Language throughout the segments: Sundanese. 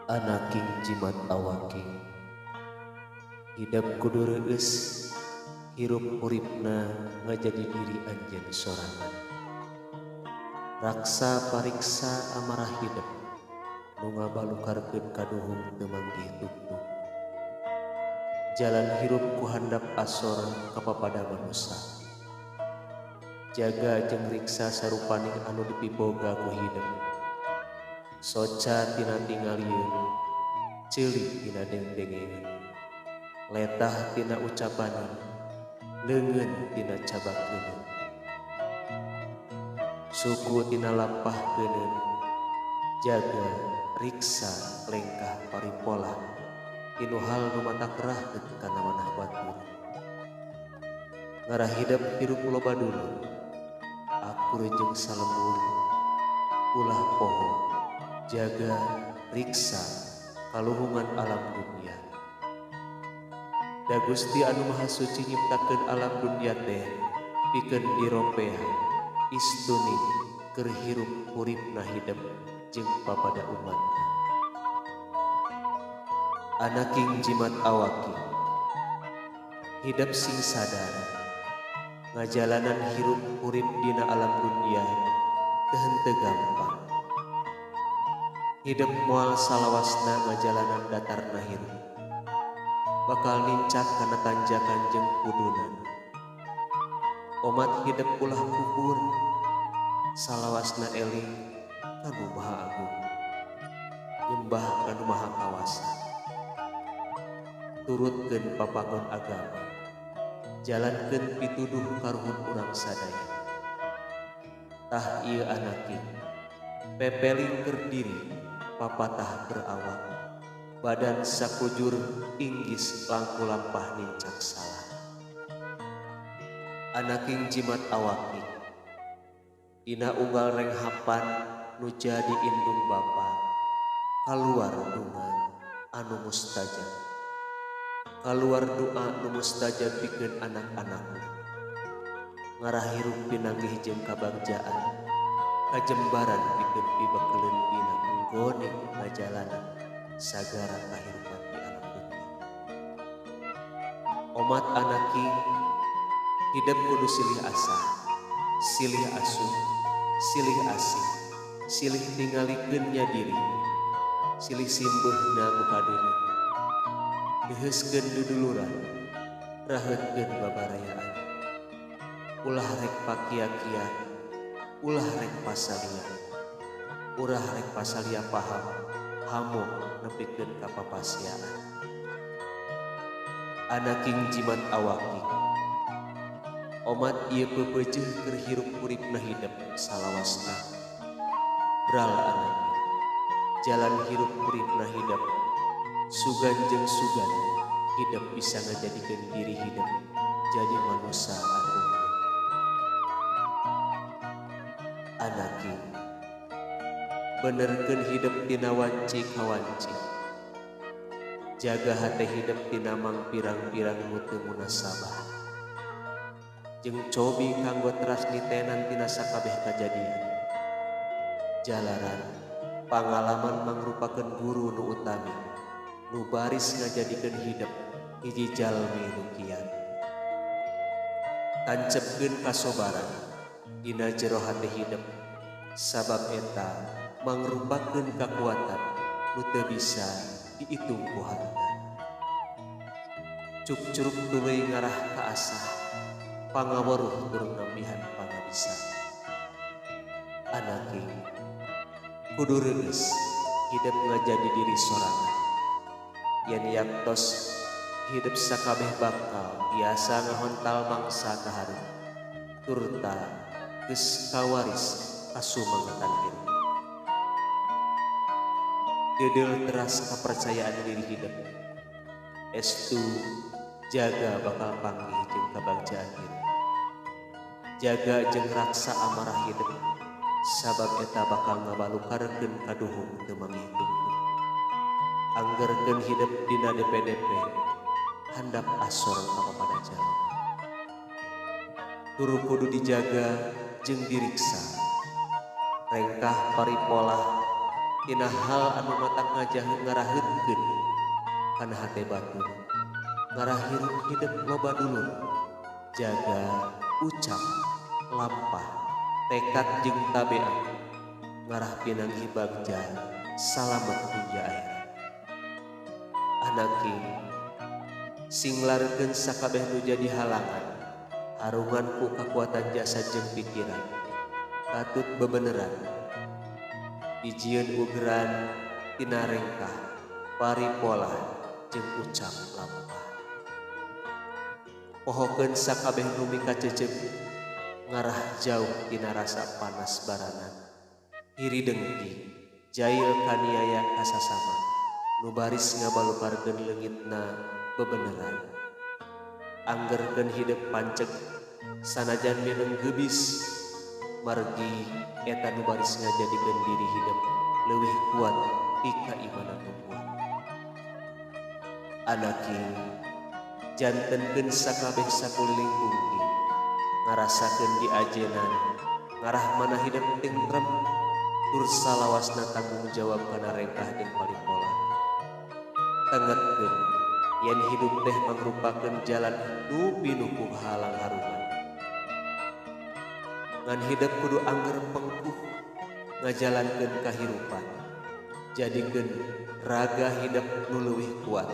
Anaking jimat awaking hidep kudu reueus hirup huripna ngajadi diri anjeun sorangan. Raksa pariksa amarah hidep nu ngabalukarkeun kaduhung teu manggih tungtung. Jalan hirup ku handap asor ka papada manusa. Jaga jeung riksa sarupaning anu dipiboga ku hidep. Soca tina tingalieun, ceuli tina dengdengeun, letah tina ucapaneun, leungeun tina cabakeuneun, suku tina lampahkeuneun, jaga riksa lengkah paripolah tinu hal nu matak raheut kana manah batur. Ngarah hidep hirup loba dulur, akur jeung salembur, ulah poho, jaga riksa kaluhungan alam dunia. Da Gusti anu Maha Suci nyiptakeun alam dunia teh pikeun diropea istuni keur hirup huripna hidep jeung papada umatna. Anaking jimat awaki hidep sing sadar ngajalanan hirup hurip dina alam dunia teu henteu gampang. Hidep moal salawasna ngajalanan datarna hirup, bakal nincak kana tanjakan jeung pudunan. Omat hidep ulah kubur, salawasna eling kanu Maha Agung, nyembah kanu Maha Kawasa. Turutkeun papagon agama, jalankeun pituduh karuhun urang sadaya. Tah ieu anaking, pepeling keur diri, papatah keur awak, badan sakujur inggis langku lampah nincak salah. Anaking jimat awaki, dina unggal renghapan nu jadi indung bapa, kaluar dunga anu mustajab. Kaluar doa nu mustajab pikeun anak-anakna. Ngarah hirup pinanggih jeung kabagjaan, kajembaran pikeun pibekeleun dina nggone ngajalanan sagara kahirupan di alam dunia. Omat anaking hidep kudu silih asah, silih asuh, silih asih, silih tingalikeun nya diri, silih simbeuhna ku kadeuna. Deuheuskeun duduluran, raheutkeun babarayaan. Ulah rek pakia-kia, ulah rek pasalia. Ulah rek pasalia paham, hamo nepikeun ka papasiaan. Anaking jimat awaki, omat ieu peupeujeuh keur hirup huripna hidep salawasna. Bral anaking, jalan hirup huripna hidep, sugan jeung sugan, hidep bisa ngajadikeun diri hidep jadi manusa anu unggul. Anaking, benerkeun hidep tina wanci ka wanci. Jaga hate hidep tina mangpirang-pirang nu teu munasabah. Jeung cobi kanggo teras nitenan tina sakabeh kajadian. Jalaran pangalaman mangrupakeun guru nu utami, nu baris ngajadikeun hidep hiji jalmi nu kiat. Tancepkeun kasobaran dina jero hate hidep, sabab eta mangrupakeun kakuatan nu teu bisa diitung ku harta. Cuk-curug tuluy ngarah ka asah, pangaweruh tur nambihan pangabisa. Anaking kudu reueus hidep ngajadi diri sorangan. Yen yaktos hidep sakabeh bakal biasa ngahontal mangsa kaharep, turta geus kawaris kasumangetan hirup. Deudeuh teras kapercayaan diri hidep, estu jaga bakal panggih jeung kabagjaan hirup. Jaga jeung raksa amarah hidep, sabab eta bakal ngabalukarkeun kaduhung teu manggih tungtung. Anggerkeun hidep dina DPDP, handap asor ka papada jalma. Turu kudu dijaga jeung diriksa, rengkah paripolah Tina hal anu matak ngajah ngaraheutkeun kana hate batur. Ngarah hirup hidep loba dulur. Jaga ucap, lampah, tekad jeung tabeat. Ngarah pinanggih bagja salamet dunya akhirat. Anaking sing larkeun sakabeh nu jadi halangan. Harungan ku kakuatan jasa jeung pikiran. Katut bebeneran. Dijieun ugeran tina rengkah, paripolah jeung ucap lampah. Pohokeun sakabeh nu mikacecep ngarah jauh tina rasa panas baranan. Hiri dengki, jail kaniaya kasasama, nu baris ngabalukarkeun leungitna bebeneran. Anggerkeun hidep panceg sanajan mineng geubis, margi eta nu baris ngajadikeun diri hidep leuwih kuat ti kaimanan nu kuat. Anaking jantenkeun sakabeh sakuliling bungking, ngarasakeun diajenan, ngarah mana hidep tentrem, tur salawasna tanggung jawab kana rengkah jeung paripola. Tengetkeun yen hidup teh mangrupakeun jalan nu pinuh ku halang harungan. Ngan hidep kudu angger pengkuh ngajalankeun kahirupan. Jadikeun raga hidep nu leuwih kuat.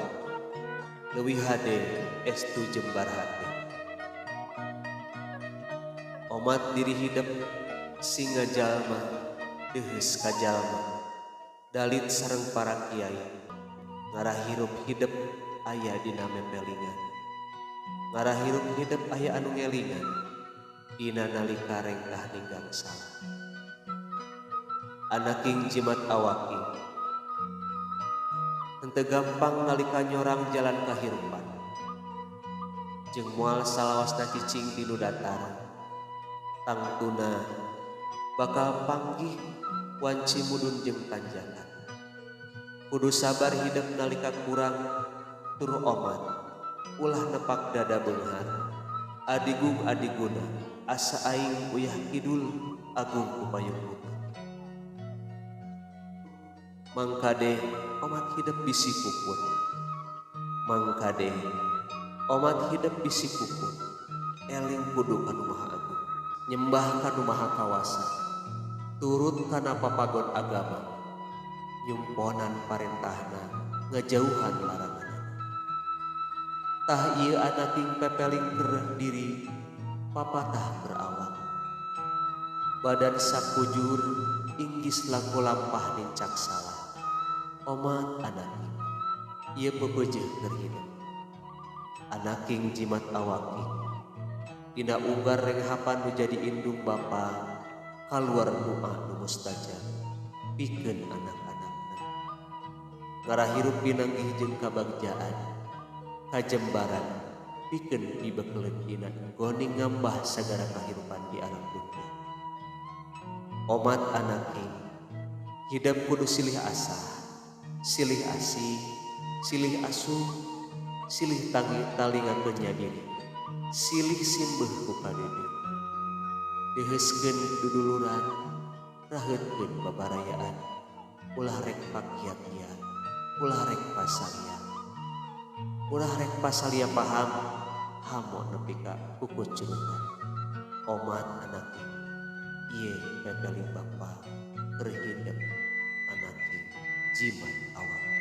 Leuwih hade estu jembar hate. Omat diri hidep sing ngajalma deuheus ka jalma. Dalit sareng para kiai ngarah hirup hidep aya dina memelingan. Ngarah hirup hidep aya anu ngelingan dina nalika rengkah ninggang salah. Anaking jimat awaking henteu gampang nalika nyorang jalan kahirupan. Jeung moal salawasna cicing di nu datar. Tangtuna bakal panggih wanci mudun jeung tanjakan. Kudu sabar hidep nalika kurang tur omat. Ulah nepak dada beunghar. Adigung adiguna asa aing uyah kidul agung ku payung butut. Mangkade omat hidep bisi puput. Mangkade omat hidep bisi puput. Eling kudu kanu Maha Agung, nyembah kanu Maha Kawasa, turut kana papagon agama, nyumponan parentahna, ngajauhan laranganna. Tah ieu anaking pepeling keur diri, papatah berawak. Badan sakujur inggis laku lampah nincak salah. Omat anaking ieu pepeujeuh keur hidep. Anaking jimat awaking dina unggar renghapan nu jadi indung bapa, kaluar doa nu mustajab pikeun anak-anakna. Ngarah hirup pinanggih jeung kabagjaan, kajembaran pikeun dibekeleun dina goning ngambah sagara kahirupan di alam dunia. Omat anaking hidep kudu silih asah, silih asih, silih asuh, silih tangi talingakeun nya diri, silih simbeuh ku kadede. Deuheuskeun duduluran, raheutkeun babarayaan, ulah rek pakia-kia, ulah rek pasalia. Ulah rek pasalia paham, hamo nepi ka kukucurutan. Omat anaking ieu pepeling bapa keur hidep anaking jimat awak.